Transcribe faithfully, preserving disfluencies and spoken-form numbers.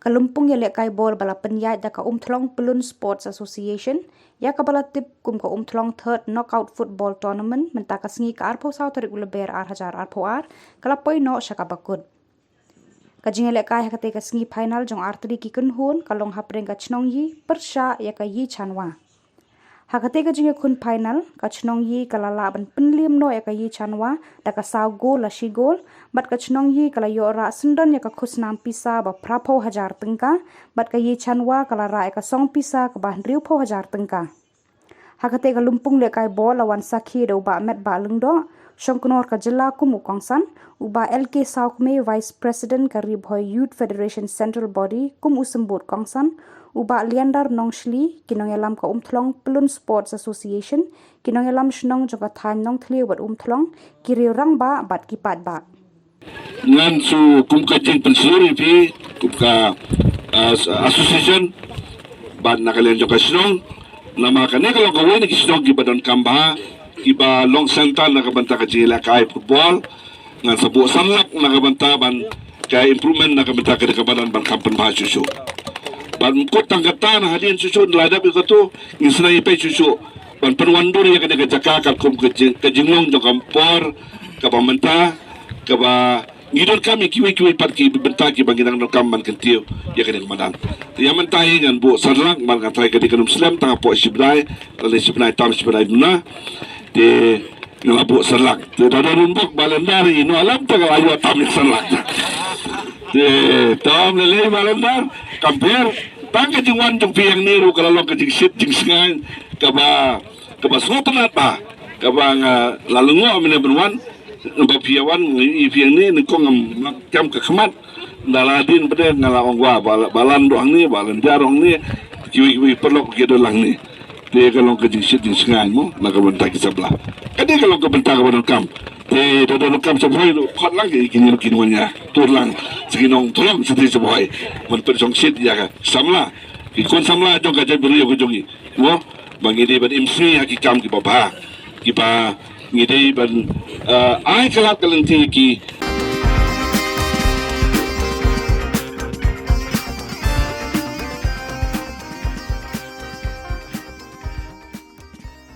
Ka lympung ïalehkai bol ba la pynïaid da ka Umthlong Pyllun Sports Association, ïa kaba la tip kum ka Umthlong Third Knockout Football Tournament, mynta ka sngi ka arphew saw tarik u Lber ar hajar arphew ar, ka la poi noh sha kaba kut. Ka jingïalehkai ha katei ka sngi final jong artylli ki kynhun ka long hapdeng ka Chnong Yi pyrshah ïa ka Yi Chanwa. Ha katei ka jingïakhun final, ka Chnong Yi ka la lah ban pynliem noh ïa ka Yi Chanwa da ka saw gol la shi gol, bad ka Chnong Yi ka la ïoh rah syndon ïa ka khusnam pisa ba phraphew hajar tyngka, bad ka Yi Chanwa ka la rah ïa ka song pisa kaba hynriewphew hajar tyngka. Ha katei ka lympung lehkai bol la wan sakhi da u Bah Metbah Lyngdoh, Shongknor ka jylla kum u kongsan, u Bah L K Sawkmie, Vice President ka Ri Bhoi Youth Federation Central Body kum u symbud kongsan, u Bah Leander Nongshli, ki nongïalam ka Umthlong Pyllun Sports Association, ki nongïalam shnong jong ka thaiñ Nongthliew bad Umthlong, ki riew rangbah bad ki paidbah. Ngan shu kum ka jingpynshlur ïa phi kum ka, ah, association bad na ka liang jong ka shnong. Namar kane ka long kawei na ki shnong kiba donkam bha, kiba long centre na ka bynta ka jingïalehkai football. Ngan sa buh sanlak na ka bynta ban ka improvement na ka bynta ka dei ka madan ban kam pynbha shuh shuh. Ban kut tang kata na hadien shuh shuh la dep ïa katu ngin sa nang ïa peit shuh shuh ban pynwandur ïa kane ka jaka katkum ka jing, ka jinglong jong ka por kaba mynta, kaba ngi donkam ïa kiwei kiwei pat ki bynta kiba ngi nang donkam ban kyntiew ïa kane ka madan. Te ïa mynta hi ngan buh sanlak, man ngan trai ka dei ka num slem tang hapoh shibnai, lane shibnai tam shibnai duna. Te nga la buh sanlak. Te da don bok ba lendar ïa no alam ta ka la ïoh tam ïa sanlak. Te tom lei lei ba lendar, kam pher. Tang ka jingwan jong phi ïa ngi ruh ka la long ka jingshit jingsngain kaba, kaba sngewtynnat bha, kaba nga la lyngngoh mynne ban wan. Ba phi ïa wan ngi ïa phi ïa ngi nyngkong ngam kem ka khmat. Nda la dien bad nga la ong wa ba, ba lan doh hangne, ba lan jar doh hangne. Kiwei kiwei paralok ki don lang hangne. Te ka long ka jingshit jingsngain mo na ka bynta ki samla. Ka dei ka long ka bynta kaba donkam. Te da donkam sha Bhoi ruh khot lang ki, ki wan ïa tur lang sha ki nongthlong sha Bhoi ban pynshong shit ïa ka samla, ki khun samla jong ka jaitbynriew ka jong ngi. Mo, ba ngi dei ban im sngi ha ki kam kiba bha, kiba ngi dei ban, eh, ai ka lad ka lynti ki,